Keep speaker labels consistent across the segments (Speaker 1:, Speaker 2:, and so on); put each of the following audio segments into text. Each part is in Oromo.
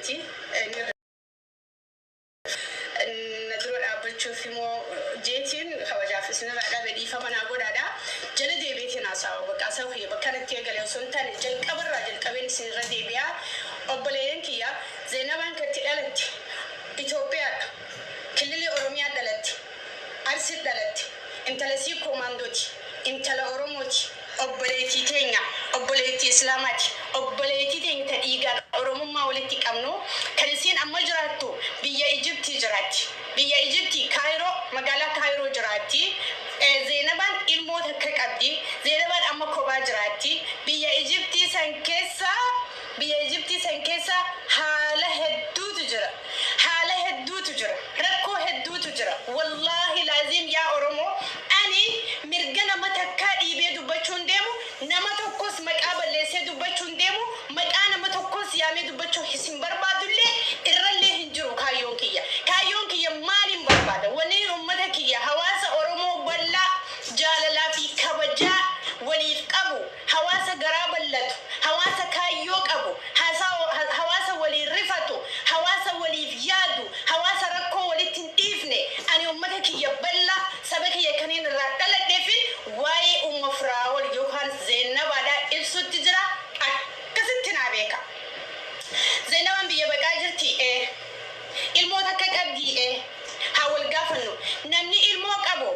Speaker 1: miti. Na dura dhaabbachuuf immoo jeetiin kabajaaf isinirraa dhabe, dhiifama naa godhaadha. Jala deebiitiin haasawa, bakka haasawaa kiyya bakka kanatti eegale osoo hin taane jalqabarraa jalqabeen isinirra deebi'a. Obboleeyyan kiyya, Zeenabaan katti dhalatte Itoophiyaadha. Kililii Oromiyaa dhalatti. Arsii dhalatti. Intala sii koomaandooti. Intala Oromooti. Obboleettii teenya, obboleettii Islaamaati. Obboleettii teenya ta dhiigaan Oromummaa walitti qabnu, kan isiin amma jiraattu biyya Ijiptii jiraatti. Biyya Ijiptii Kaayiroo, magaalaa Kaayiroo jiraatti. Zeenabaan ilmoo takka qabdi. Zeenabaan amma kophaa jiraatti. Biyya Ijiptii san keessa, biyya Ijiptii san keessa haala hedduutu jira. Haala hedduutu jira. Rakkoo hedduutu jira. Wallaahi laaziim, yaa Oromoo, ani mirga nama takkaa dhiibee dubbachuu hin deemu. Nama tokkos maqaa balleessee dubbachuu hin deemu. Maqaa nama tokkos yaamee dubbachuu hin barbaadullee, irrallee hin jiru kaayyoon kiyya. Kaayyoon kiyya maaliin barbaada? Wanni uummata kiyya, hawaasa Oromoo bal'aa jaalalaa fi kabajaa waliif qabu, hawaasa garaa bal'atu, hawaasa kaayyoo qabu, hawaasa waliin rifatu, hawaasa waliif yaadu, hawaasa rakkoo walitti hin dhiifne, ani uummata kiyya bal'aa, saba kiyya kanneen irraa dhaladhee fi waa'ee Umma Firaa'ol yookaan Zeennabaadhaa ibsutti jira. Akkasitti naa beeka. Zeenabaan biyya baqaa jirti ee. Ilmoo takka qabdii ee. Haa wal gaafannu. Namni ilmoo qabu,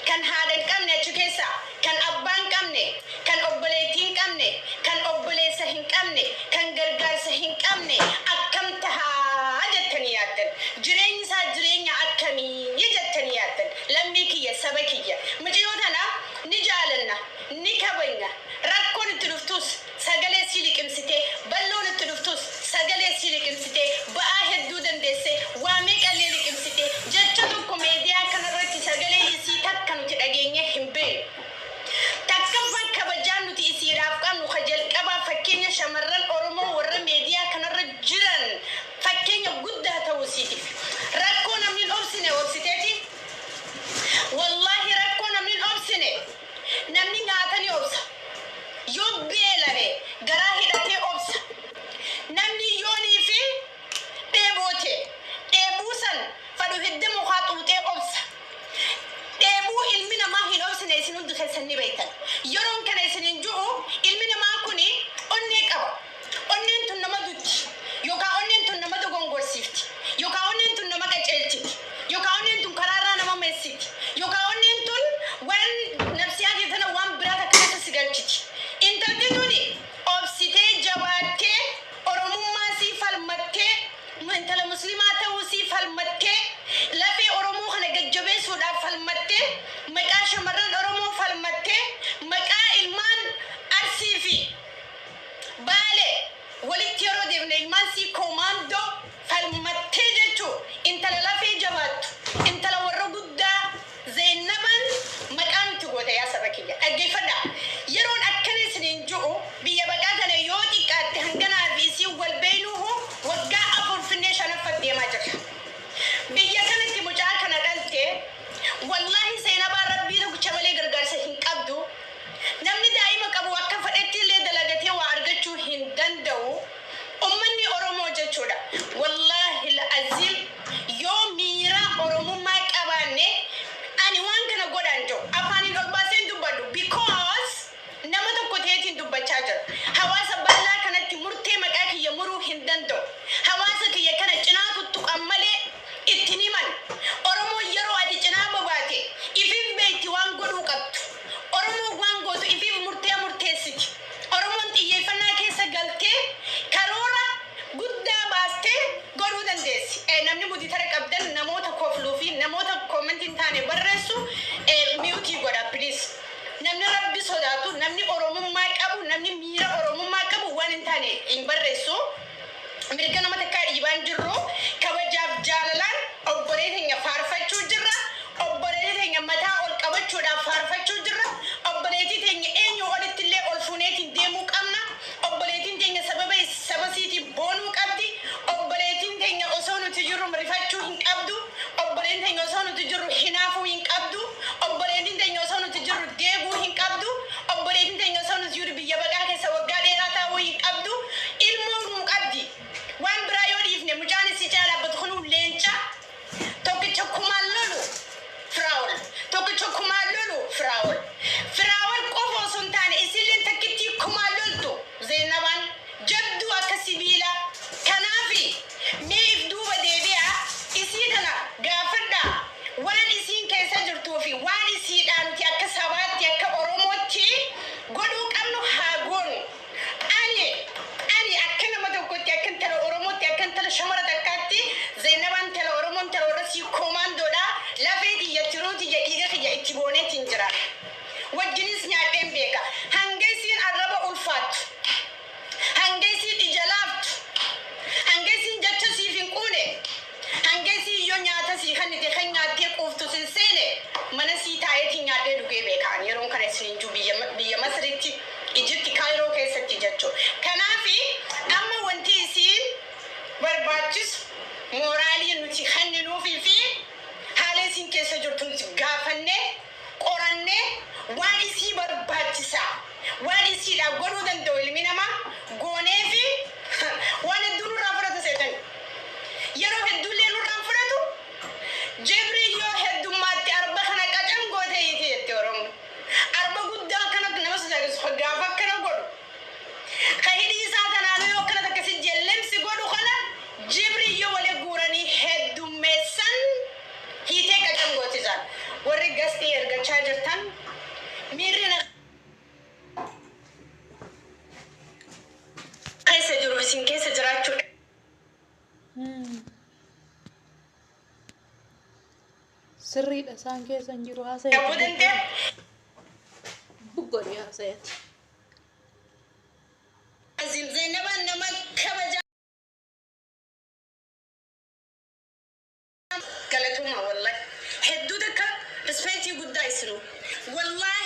Speaker 1: kan haadha hin qabne achi keessa, kan abbaa hin qabne, kan obboleettii hin qabne, kan obboleessa hin qabne, kan gargaarsa hin qabne akkam tahaa jettanii yaaddan? Jireenyi isaa jireenya akkamii jettanii yaaddan? Lammii kiyya, saba kiyya. Mucayyoo tana ni jaalanna, ni kabajna. Rakkoon itti dhuftus sagalee sii liqimsitee, balloon itti dhuftus sagalee sii liqimsitee, ba'aa hedduu dandeessee, waa meeqallee liqimsitee, jecha tokko meediyaa kanarratti sagalee isii takka nuti dhageenye hin beeknu. Takkaffaan kabajaan nuti isiidhaaf qabnu ka jalqabaa fakkeenya shamarran Oromoo warra meediyaa kanarra jiran fakkeenya guddaa ta'uu isiitiif. Rakkoo namni hin obsine obsiteeti. Wallaahi, rakkoo namni hin obsine, namni nyaata ni obsa. Yoo beela'e garaa hidhatee obsa. Namni yoonii fi dheeboote dheebuu san fadhu hidda mukaa xuuxee obsa. Dheebuu ilmi namaa hin obsine isin hundi keessan ni beektan. Yeroon kana isin hin ji'u, ilmi namaa kuni onnee qaba. Onneen tun nama dutti. Yookaan onneen tun nama dogongorsiifti. Yookaan onneen tun nama qaceelchiti. Yookaan onneen tun karaarraa nama meessiti. Yookaan onneen tun waan nafsiyaa kee tana waan biraa takka keessa si galchiti. Intalti tuni obsitee, jabaattee, Oromummaa sii falmattee, intala Muslimaa ta'uu sii falmattee, lafee Oromoo kana gajjabeessuudhaaf falmattee, maqaa shamarran Oromoo falmattee, maqaa ilmaan Arsii fi Baale, walitti yeroo deemne ilmaan sii koomaandoo falmattee jechuu, intala lafee jabaattu, intala warra guddaa Zeennaban maqaa nutti goote. Yaa saba kiyya, dhaggeeffadhaa. Yeroon akkana isiniin ji'u, biyya baqaa kana yoo xiqqaatte hanganaa fi isiin wal beeynuuhu waggaa 4 finnee shanaffat deemaa jirra. Biyya kanatti mucaa kana dhalte. Wallaahi, Seenabaa Rabbii tokkicha malee gargaarsa hin qabdu. Namni daa'ima qabu akka fedhetti illee dalagatee waa argachuu hin danda'u. Ummanni Oromoo jechuudha. Wallaahi la'aziim, yoo miira Oromummaa qabaanne, ani waan kana godhaan jiru. Afaaniin ol baaseen dubbadhu. Because nama tokko ta'eetiin dubbachaa jira. Hawaasa bal'aa kanatti murtee maqaa kiyya muruu hin danda'u. Hawaasa kiyya kana cinaa tuttuqan malee ittiin himan. Oromoon yeroo ati cinaa bobaate ifiif beekti waan godhuu qabdu. Oromoon waan gootu ifiif murtee murteessiti. Oromoon xiyyeeffannaa keessa galtee karoora guddaa baastee godhuu dandeessi. Namni moderator qabdan, namoota kofluu fi namoota comment hin taane barreessu mute godha, please. Namni Rabbi sodaatu, namni Oromummaa qabu, namni miira Oromummaa qabu waan hin taane hin barreessu. Mirga nama takkaa dhiibaan jirru, kabajaaf jaalalaan obbolee teenya faarfachuu jirra. Obboleetii teenya mataa ol qabachuudhaaf faarfachuu jirra. Obboleetii teenya eenyu olitti illee ol fuuneetiin deemuu qabna. Obboleetiin teenya sababa saba siitiin boonuu qabdi. Obboleetiin teenya osoo nuti jirru rifachuu hin qabdu. Obboleetiin teenya osoo nuti jirru hinaafuu hin qabdu. Obboleetiin teenya osoo nuti jirru deeguu hin qabdu. Obboleetiin teenya osoo nuti jirru biyya baqaa keessa waggaa dheeraa taa'uu hin qabdu. Ilmoo nuu qabdi. Waan biraa yoo dhiifne Itti booneetiin jira. Wajjinis nyaadheen beeka. Hanga isiin arraba ulfaattu, hanga isiin ija laaftu, hanga isiin jecha siif hin quune, hanga isiin yoo nyaata sii kennite kan nyaattee quuftu sin seene, mana sii taa'eetiin nyaadhee dhugee beeka. Ani yeroon kana isin hin jiru biyya Masritti, Ijipti, Kaayiroo keessatti jechuudha. Kanaafi amma wanti isiin barbaachisu mooraalii nuti kenninuufii fi haala isiin keessa jirtu nuti gaafannee, qorannee, waan isii barbaachisaa, waan isiidhaa godhuu danda'u ilmi namaa goonee fi waan hedduu nurraa fudhatu seetani. Yeroo hedduullee nurraan fudhatu. Jibrii yoo heddummaatti arba kana qacam goote hiiti jette Oromoon. Arba guddaa kana nama sodaachisu gaafa akkana godhu. Ka hidhii isaa tanaanuu yoo akkana takka si jellemsi godhu kana jibrii yoo wali guuranii heddummeessan hiitee qacam gooti isaan. Warri gastii ergachaa jirtan, miirri na keessa jiru isin keessa jiraachuu
Speaker 2: Sirriidha, isaan keessa hin jiru
Speaker 1: dhabuu
Speaker 2: haasa'eeti.
Speaker 1: danda'a.
Speaker 2: Buggodhi haasa'eeti.
Speaker 1: Azim Zainabaan nama kabajaa, galatuma, wallahi hedduu takka respectii guddaa isinu, wallahi.